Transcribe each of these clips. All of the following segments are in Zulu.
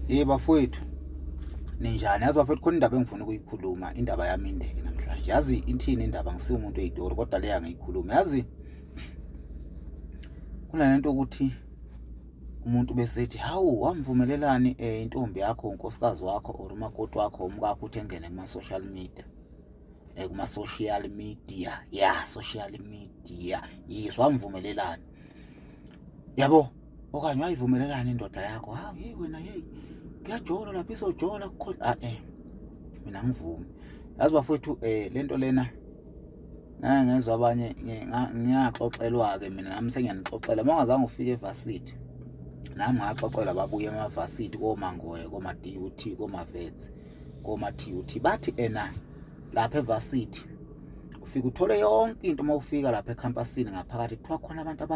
Hey bafowethu, ninjani? Yazi bafowethu, khona indaba engifuna ukuyikhuluma, indaba yami indeke namhlanje. Yazi ithini indaba? Ngisiwo umuntu oyitori, kodwa le angiyikhulumi. Yazi kunalento ukuthi umuntu besethi, hawu, wamvumelelani intombi yakho, unkosikazi wakho or umakoti wakho, umkakho ukuthi engene kuma social media, kuma social media, ya social media, yes, wamvumelelani, yabo? Okanye wayivumelelani indoda yakho? Hawu, hey wena, hey, kuyajola lapha, izojola kukhona. Ah, mina ngivumi. Yazi bafowethu, lento lena ngake ngezwa abanye, ngiyaxoxelwa-ke mina, nami sengiyanixoxela. Uma ungazange ufike evasithi, nami ngaxoxelwa babuye emavasithi, komangoye, koma-DUT, koma-Wits, koma-TUT, bathi ena lapha evasithi ufike uthole yonke into. Uma ufika lapha ekhampasini ngaphakathi, kuthiwa khona abantu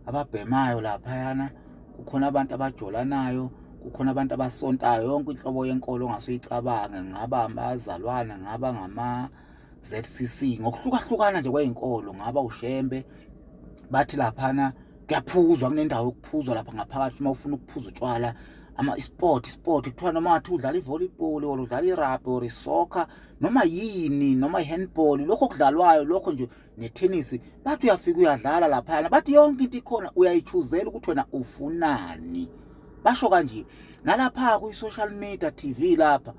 ababhemayo laphayana, kukhona abantu abajolanayo, kukhona abantu abasontayo, yonke inhlobo yenkolo ongase uyicabange, ngaba abazalwane, ngaba ngama-ZCC, ngokuhlukahlukana nje kwey'nkolo, ngaba uShembe. Bathi laphana kuyaphuzwa, kunendawo yokuphuzwa lapha ngaphakathi uma ufuna ukuphuza utshwala. Ama sport kuthiwa noma ngathi udlala i-volleyball or udlala i-rugby or i-soccer noma yini, noma i-handball, lokho okudlalwayo lokho nje, nethenisi, bathi uyafika uyadlala laphayana. Bathi yonke into ikhona, uyayichuzela ukuthi wena ufunani, basho kanje. Nalapha kwi-social media TV lapha,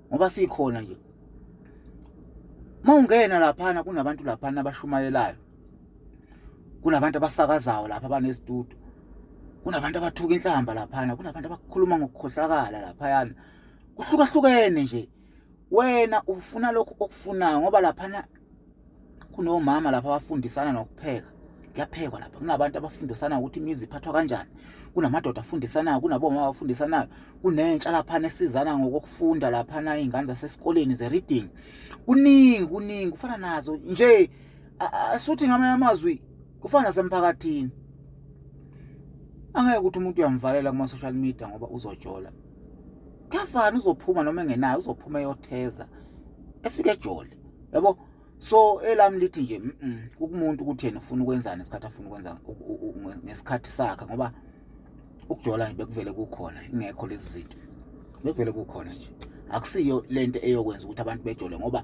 ngoba sikhona nje, mawungena laphana kunabantu laphana abashumayelayo, kunabantu abasakazayo lapha abanezitudio, kunabantu abathuka inhlamba laphana, kunabantu abakhuluma ngokukhohlakala laphayana, kuhlukahlukene nje. Wena ufuna lokhu okufunayo, ngoba laphana kunomama lapha abafundisana nokupheka, kuyaphekwa lapha, kunabantu abafundisana ukuthi imizi iphathwa kanjani, kunamadoda afundisanayo, kunabomama abafundisanayo, kunentsha laphana esizana ngokufunda laphana, iy'ngane zasesikoleni ze-reading, kuningi kuningi kufana nazo nje. Asuthi ngamanye amazwi kufana nasemphakathini, angeke ukuthi umuntu uyamvalela kuma-social media ngoba uzojola. Kuyafana, uzophuma noma engenayo, uzophuma eyotheza, efike ejole, yabo. So elami lithi nje kukumuntu ukuthi yena ufuna ukwenzani ngesikhathi afuna ukwenza ngesikhathi sakhe, ngoba ukujola nje bekuvele kukhona, ingekho lezi zinto, bekuvele kukhona nje. Akusiyo lento eyokwenza ukuthi abantu bejole, ngoba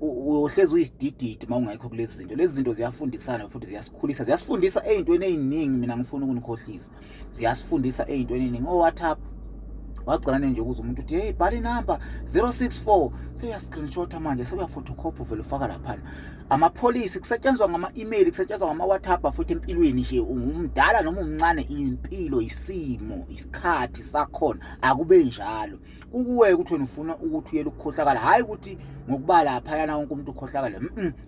uyohlezi uyisidididi uma ungekho kulezi zinto. Lezi zinto ziyafundisana futhi ziyasikhulisa, ziyasifundisa ey'ntweni ey'ningi. Mina ngifuna ukunikhohlisa, ziyasifundisa ey'ntweni ey'ningi. O-WhatsApp wagcina nje ukuze umuntu uthi, hey, bhala inamba 064, sewuya-screenshot manje, sewuya-photocopy, uvele ufaka laphana. Amapholisi kusetshenzwa ngama-email, kusetshenzwa ngama-WhatsApp. Futhi empilweni nje, ungumdala noma umncane, impilo isimo, isikhathi sakhona akube njalo. Kukuwe ukuthi wena ufuna ukuthi uyele ukukhohlakala, hhayi ukuthi ngokuba laphayana wonke umuntu ukhohlakale.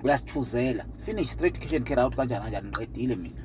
Uyasithuzela, finish, straight, cash and carry out, kanjani kanjani. Ngiqedile mina.